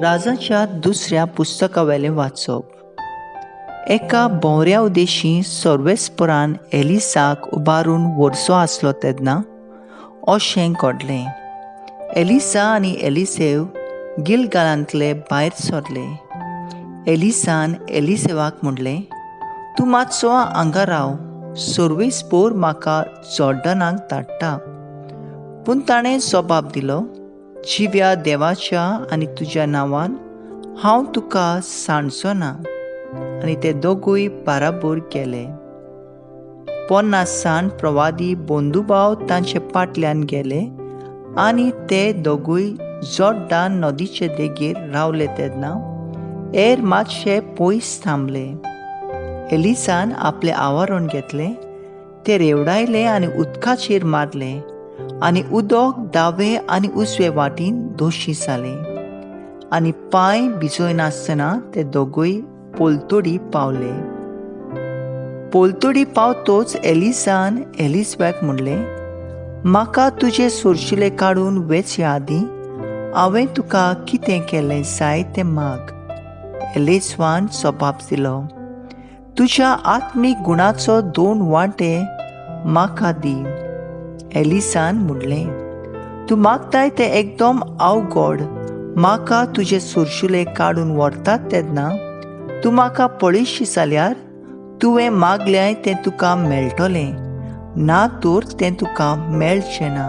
राजाच्या दुसऱ्या पुस्तकावेलें वाचप. एका भोंवऱ्या उदेशी सर्वेस्परान एलिसाक उबारून व्हरचो आसलो तेन्ना अशें घडलें. एलिसा आनी एलिसेव गिलगालांतले भायर सरले. एलिसान एलिसेवाक म्हणलें, तूं मातसो हांगा राव, सर्वेस्पोर म्हाका जॉर्डनाक धाडटा. पूण ताणें जबाब दिलो, जिव्या देवाच्या आनी तुज्या नांवान हांव तुका सांडचो ना. आनी ते दोगूय बाराबोर गेले. 50 सान प्रवादी बंधुभाव तांचे फाटल्यान गेले आनी ते दोगूय जॉर्डन नदीचे देगेर रावले तेन्ना एर मातशे पयस थांबले. एलिसान आपलें आवरण घेतलें, तें रेवडायलें आनी उदकाचेर मारलें आनी उदक दावे आनी उजवे वाटेन दोशी जालें आनी पांय भिजयनासतना ते दोगूय पोलतोडी पावले. पोलतोडी पावतोच एलिसान एलिसबॅक म्हणलें, म्हाका तुजे सोरशिले काडून वेचे आदीं हांवें तुका कितें केलें जाय तें माग. एलिसवान जबाब दिलो, तुज्या आत्मीक गुणाचो 2 वांटे म्हाका दी. एलिसान म्हणलें, तूं मागताय तें एकदम अवघड. म्हाका तुजे सोरशिले काडून व्हरतात तेन्ना तूं म्हाका पळयशी जाल्यार तुवें मागल्याय तें तुका मेळटलें, ना तर तें तुका मेळचें ना.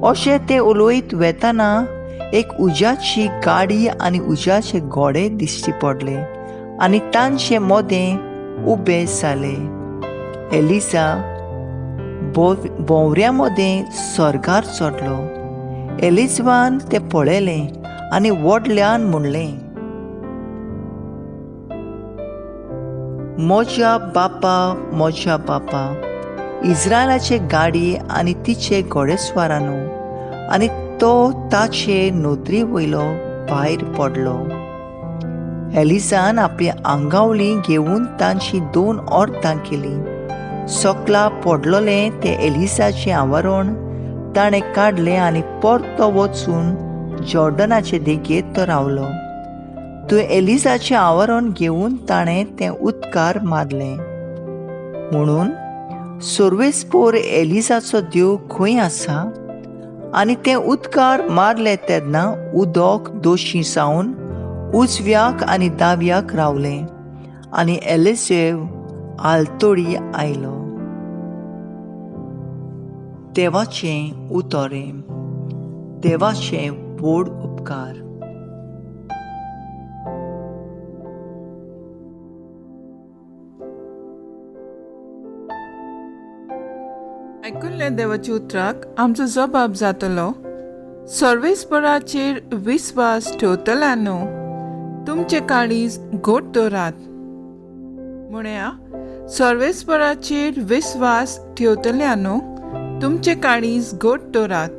अशें तें उलयत वेतना एक उज्याची गाडी आनी उज्याचे घोडे दिश्टी पडले आनी तांचे मदें उबे जाले. एलिसा भोंवऱ्या मदें स्वर्गार चडलो. एलिजवान तें पळयलें आनी व्हडल्यान म्हणलें, म्हज्या बापा, म्हज्या बापा, इस्रायलाचे गाडी आनी तिचे घोडेस्वारानू. आनी तो ताचे नदरे वयलो भायर पडलो. एलिसान आपली आंगावली घेवन तांची 2 अर्दां केलीं. सकला पडलोलें तें एलिसाचें आवरण ताणें काडलें आनी परतो वचून जॉर्डनाचे देगेर तो रावलो. थंय एलिसाचें आवरण घेवन ताणें तें उदकार मारलें. म्हणून सर्वेस्पोर एलिसाचो देव खंय आसा? आनी तें उदकार मारलें तेन्ना उदक दोशी जावन उजव्याक आनी दाव्याक रावलें आनी एलिसेव आलतोडी आयलो. देवाचें उतरें, देवाचें व्हड उपकार. आयकुल्ल्या देवाच्या उतराक आमचो जबाब जातलो, सर्वेस्पराचेर विस्वास ठेवतल्या न्हू तुमचे काळीज घट दवरात. म्हणया, सर्वेस्पराचेर विस्वास ठेवतल्या न्हू तुमचे काळीज घट दवरात.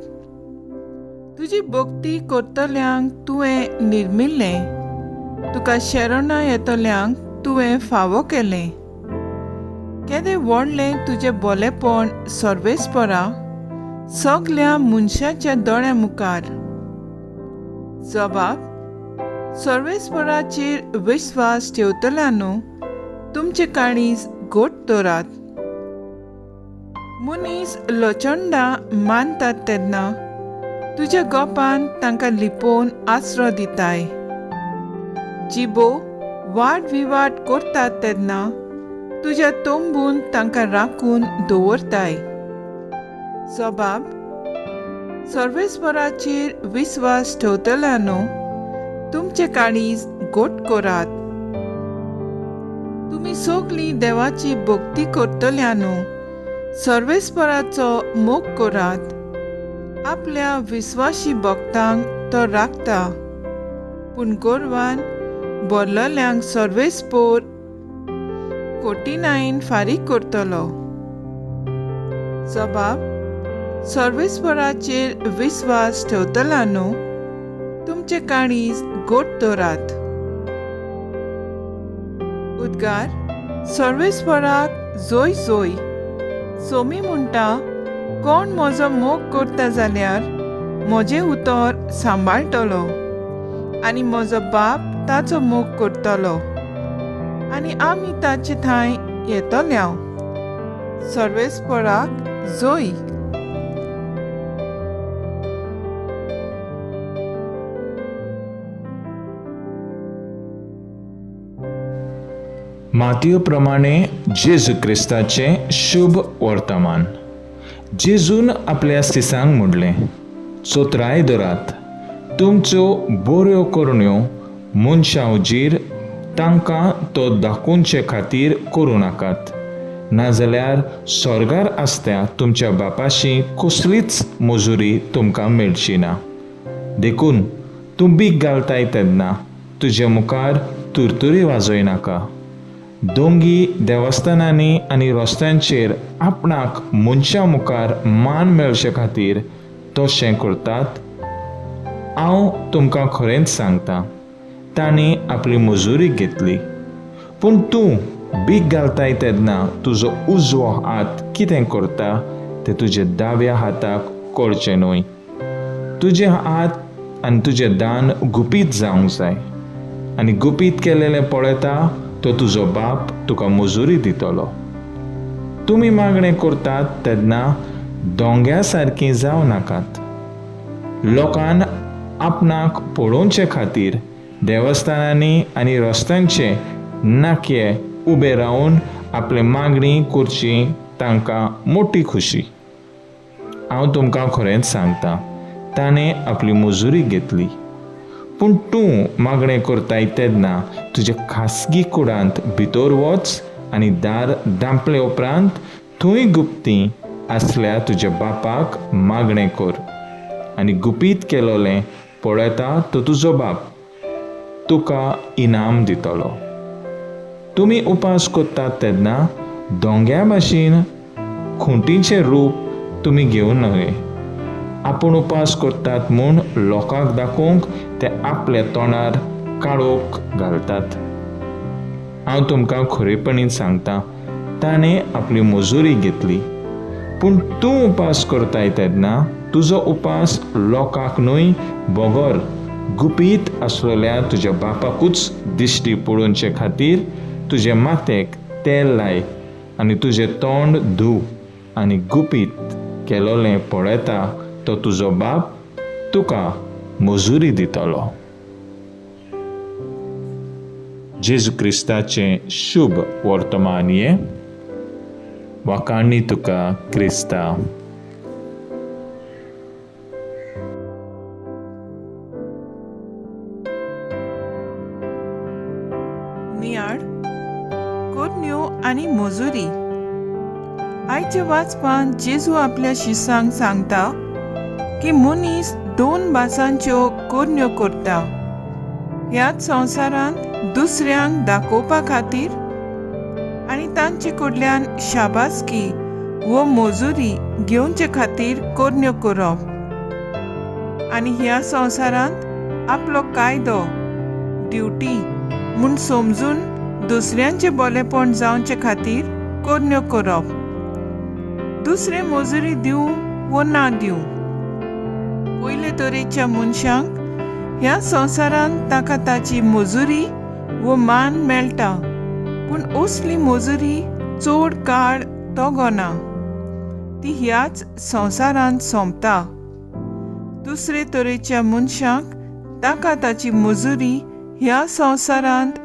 तुजी भक्ती करतल्यांक तुवें निर्मिल्लें, तुका शरणां येतल्यांक तुवें फावो केलें. केदें व्हडलें तुजें बोलेपण सर्वेस्परा, सगल्या मनशाच्या दोळ्या मुखार. जबाब, सर्वेस्पराचेर विस्वास ठेवतल्या न्हू तुमचे काळीज घट दवरात. मनीस लचंडा मानतात तेन्ना तुज्या गोपान तांकां लिपोवन आसरो दिताय. जिबो वाद विवाद करतात तेन्ना तुज्या तंबून तांकां राखून दवरताय. जबाब, सर्वेस्पराचेर विस्वास ठेवतल्या न्हू तुमचे काळीज घट करात. तुमी सगळीं देवाची भक्ती करतल्या न्हू सर्वेस्पराचो मोग करात. आपल्या विस्वाशी भक्तांक तो राखता, पूण गोरवान भरलेल्यांक सर्वेस्पोर कोटिनायन फारीक करतलो. जबाब, सर्वेस्पराचेर विस्वास ठेवतला न्हू तुमचे काळीज घट दवरात. उद्गार, सर्वेस्पराक जोय जोय. सोमी म्हणटा, कोण म्हजो मोग करता जाल्यार म्हजें उतर सांबाळटलो आनी म्हजो बाप ताचो मोग करतलो आनी आमी ताचे थंय येतल्या. सर्वेस्पराक जोय. मातयो प्रमाणे जेजू क्रिस्ताचें शुभ वर्तमान. जेजून आपल्या सिसांक म्हणलें, चोत्राय धरात, तुमच्यो बऱ्यो करण्यो मनशां उजीर तांकां तो दाखोवचे खातीर करूं नाकात, नाजाल्यार स्वर्गार आसत्या तुमच्या बापाशी कसलीच मजुरी तुमकां मेळची ना. देखून तूं बीक घालताय तेन्ना तुजे मुखार तुरतुरी वाजय नाका. दोंगी देवस्थानांनी आनी रस्त्यांचेर आपणाक मनशां मुखार मान मेळचे खातीर तशें करतात. हांव तुमकां खरेंच सांगता, तांणी आपली मजुरी घेतली. पूण तूं बीक घालताय तेन्ना तुजो उजवो हात कितें करता तें तुजे दाव्या हाताक कळचें न्हय. तुजे हात आनी तुजें दान गुपीत जावंक जाय आनी गुपीत केलेलें पळयता तो तुजो बाप तुका मजुरी दितलो. तुमी मागणें करतात तेन्ना दोंग्या सारकीं जावं नाकात. लोकान आपणाक पळोवचे खातीर देवस्थानांनी आनी रस्त्यांचे नाके उबे रावन आपले मागणी करची तांकां मोटी खुशी. हांव तुमकां खरेंच सांगता, ताणें आपली मजुरी घेतली. पूण तूं मागणें करताय तेन्ना तुज्या खासगी कुडांत भितर वच आनी दार धांपले उपरांत थंय गुप्ती आसल्या तुज्या बापाक मागणें कर आनी गुपीत केलोलें पळयता तो तुजो बाप तुका इनाम दितलो. तुमी उपास करतात तेन्ना दोंग्या भाशेन खुंटीचें रूप तुमी घेवन न्हय. आपूण उपास करतात म्हूण लोकांक दाखोवंक ते आपल्या तोंडार काळोख घालतात. हांव तुमकां खरेपणीन सांगता, ताणें आपली मजुरी घेतली. पूण तूं उपास करताय तेन्ना तुजो उपास लोकांक न्हय बगर गुपीत आसलेल्या तुज्या बापाकूच दिश्टी पळोवचे खातीर तुजे माथ्याक तेल लाय आनी तुजें तोंड धूव आनी गुपीत केलोलें पळयता तो तुजो बाप तुका मजुरी दितलो. जेजू क्रिस्ताचें शुभ वर्तमान हें. वाखाणी तुका क्रिस्ता. नियाळ, करण्यो आनी मजुरी. आयच्या वाचपान जेजू आपल्या शिसांक सांगता की मनीस दोन भासांच्यो करण्यो करता. ह्याच संवसारांत दुसऱ्यांक दाखोवपा खातीर आनी तांचे कडल्यान शाबासकी वो मजुरी घेवचे खातीर करण्यो करप आनी ह्या संवसारांत आपलो कायदो ड्युटी म्हूण समजून दुसऱ्यांचें बरेपण जावचे खातीर करण्यो करप. दुसरे मजुरी दिवं वो ना दिवं, पयले तरेच्या मनशांक ह्या संवसारांत ताका ताची मजुरी वो मान मेळटा, पूण असली मजुरी चड काळ तगना, ती ह्याच संवसारांत सोंपता. दुसरे तरेच्या मनशांक ताका ताची मजुरी ह्या संवसारांत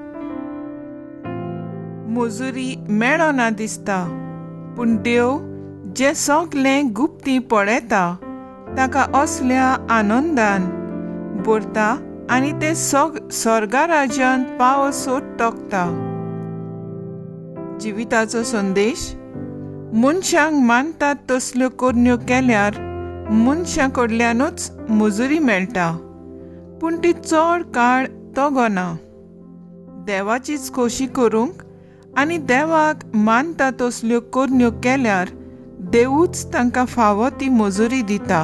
मजुरी मेळना दिसता, पूण देव जें सगलें गुप्ती पळयता ताका असल्या आनंदान भरता आनी तें स्वर्गा राज्यांत पावसो तोखता. जिविताचो संदेश. मनशांक मानतात तसल्यो करण्यो केल्यार मनशां कडल्यानूच मजुरी मेळटा, पूण ती चड काळ तगना. देवाचीच खोशी करूंक आनी देवाक मानता तसल्यो करण्यो केल्यार देवूच तांकां फावो ती मजुरी दिता.